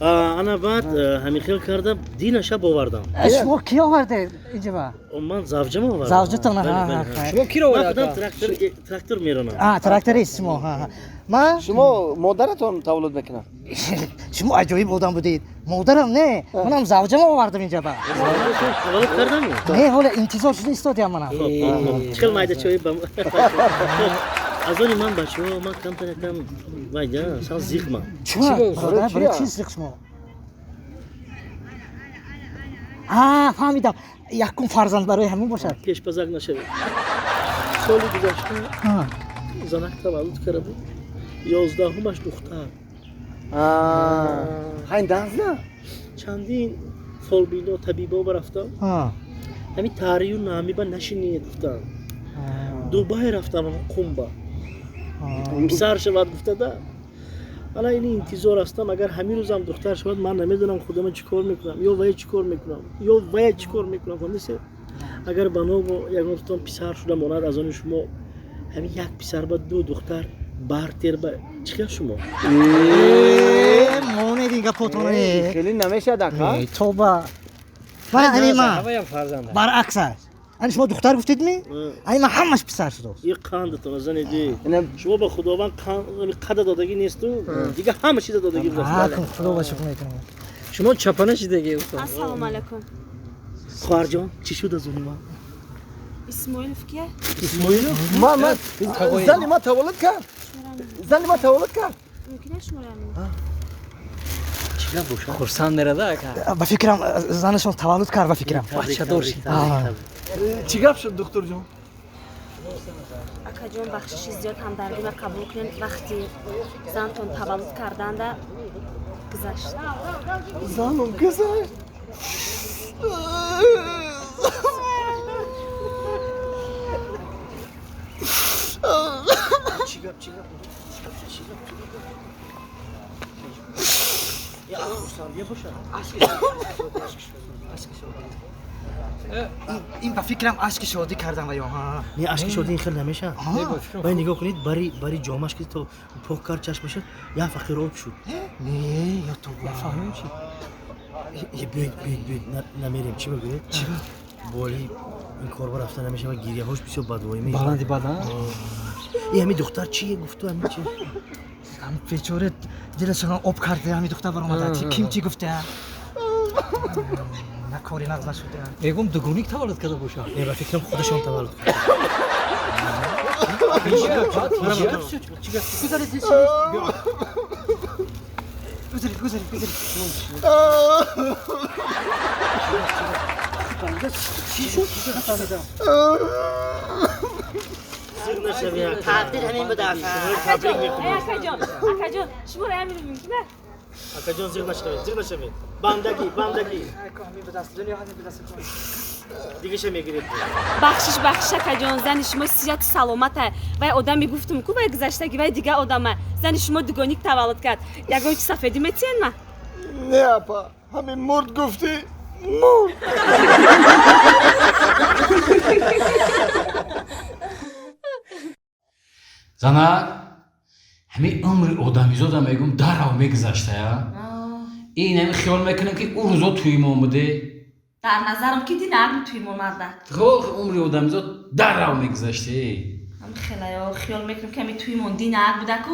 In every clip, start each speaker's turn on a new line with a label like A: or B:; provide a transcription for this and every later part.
A: Ана баъд ҳамин хел карда динаша бовардам.
B: Шумо ки овардед инҷа?
A: Ман завҷам овардам.
B: Завҷатон?
C: Шумо киро
A: овардед? Трактор меронам.
B: Тракторист шумо. Ман
D: шумо модаратон таваллуд мекунад?
B: Шумо аҷоиб одам будед. Модарам не, манам завҷам овардам инҷа ба.
A: Таваллуд кардам?
B: Не, ҳола интизор шуда истодиам манам.
A: Чӣ хел майда чой ба аз они ман бачаҳо, ман камтар якам вайда сал зиқмам.
B: Чӣ? Барои чӣ зиқ шумо? Фаҳмидам, якум фарзанд барои ҳамин бошад.
A: Пешпазак нашавед. Соли гузашта занак таваллуд карда буд, 11-умаш духтар.
D: Ҳайн дазна?
A: Чандин фолбино табибо рафтам, ҳамин таърию намиба нашинед гуфтам. Дубай рафтам, Қумба писар шавад гуфтада. Ала ини интизор ҳастам, агар ҳамин рӯзам духтар шавад, ман намедонам худама чӣ кор мекунам, ё вая чӣ кор мекунам, ё вая чӣ кор мекунам. Фаҳмидед? Агар ба нобо ягонтон писар шуда монад аз они шумо, ҳамин як писар ба ду духтар бартер ба чӣ хел шумо?
B: Монед ин гапотон.
D: Хеле намешад ака.
B: Тоба. Ман ани ман баръакс аст. Ани шумо духтар гуфтед ми? Ани ман ҳамаш писар шудааст.
A: И қандатон занеди. Шумо ба Худованд қада додагӣ несту, дига ҳама чиза додагӣ будааст.
B: Худо ба шукр мекунам.
C: Шумо чапана шидагӣ устод.
E: Ассалому алайкум.
A: Хоҳарҷон, чӣ шуд аз они ман?
E: Исмоилов кия?
A: Исмоилов?
D: Ман зани ман таваллуд кард. Зани ман таваллуд кард.
E: Мумкин аст шуморо?
C: Хурсанд мерада ака.
B: Ба фикрам занашон таваллуд кард, ба фикрам.
C: Бачадор шид.
D: Чӣ гап шуд, духтурҷон?
E: Акаҷон, бахшиши зиёд, ҳамдардима қабул кунед. Вақти зантон таваллуд карданда гузашт.
D: Занум гузашт?
A: Чӣ гап, чӣ гап? Чӣ гап?
B: Ин ба фикрам ашки шодӣ кардам ва ё
A: Не, ашки шодӣ ин хел намешавад. Вай нигоҳ кунед, бари ҷомаш ки то пок кард чашмаша, як фақир об шуд.
B: Не, ё тоба.
C: Фаҳмем чӣ?
A: Биёед, биёед, биёед, намерем. Чӣ бигӯед?
B: Чӣ?
A: Боли ин корба рафта намешавад, гиряҳош бисёр бадвоӣ мекунад.
C: Баланди бадан?
A: Э, ҳамин духтар чие гуфту ҳамин чи?
B: Ҳамин бечора дилашон об карда, ҳамин духтар баромада. Ким чӣ гуфта? На кори нағз нашуда.
C: Мегӯм дугоник таваллуд карда бошад.
A: Не, ба фикрам худашон таваллуд кард.
B: Гузаред, гузаред, гузаред.
F: Тақдир ҳамин будааст.
E: Акаҷон, акаҷон, шуморо ҳамин мумкин аст?
A: Акаҷон, зиқ нашавед, зиқ нашавед. Бандагӣ, бандагӣ. Дигаша мегиред.
E: Бахшиш, бахшиш, акаҷон, зани шумо сиҳату саломата. Вай одаме гуфтум ку вай гузаштаги, вай дига одама. Зани шумо дугоник таваллуд кард. Ягон чи сафедӣ метиҳен ма?
D: Не, апа, ҳамин мурд гуфтӣ, мурд.
G: Занак, ҳамин умри одамизода мегӯм дарав мегузаштая. Ин ҳамин хиёл мекунем ки ӯ рӯзо тӯймон буде.
E: Дар назарам ки динарми тӯймон марда.
G: Хо умри одамизод дарав мегузаште.
E: Ҳамин хелаё хиёл мекунем ки ҳамин тӯймон динар будаку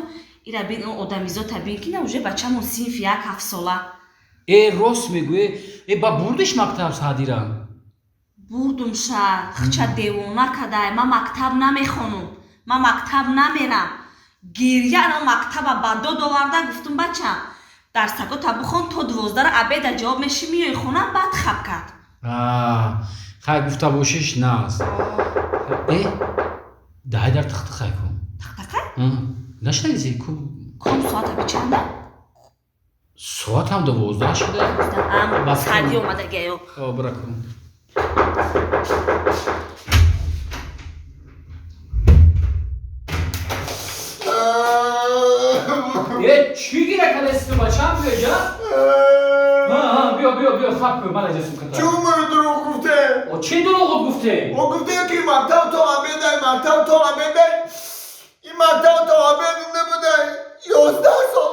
E: ира бин он одамизода бин ки на уже бачамон синфи як ҳафтсола.
G: Э, рост мегӯе, э ба бурдиш мактаб саъдира?
E: Бурдум ша, хча девона кадай, ман мактаб намехонум, ман мактаб намерам. Гирья на мактаба ба дод оварда гуфтум бачам, дарсакота бихон то 12-ра обеда ҷавоб меши миёи хона баъд хаб кард.
G: Хай гуфта бошиш нааст. Э, даҳай дар тахтахай кун.
E: Тахтахай?
G: Нашнавизи ку?
E: Ком соата бичанда?
G: Соат ҳам 12 шуда.
E: Ам сади омадагиё.
G: О, бира кун. Э, чӣ гира кадаси ту бачам биё ҷа? Биё, биё, биё, хаб кун, ман аҷа сумката.
D: Чӣ умри дурӯғ гуфте?
G: О, чӣ дурӯғ гуфте?
D: О, гуфте ки мактаб то обедай, мактаб то обедай. Ин мактаб то обед набудай. 11 сол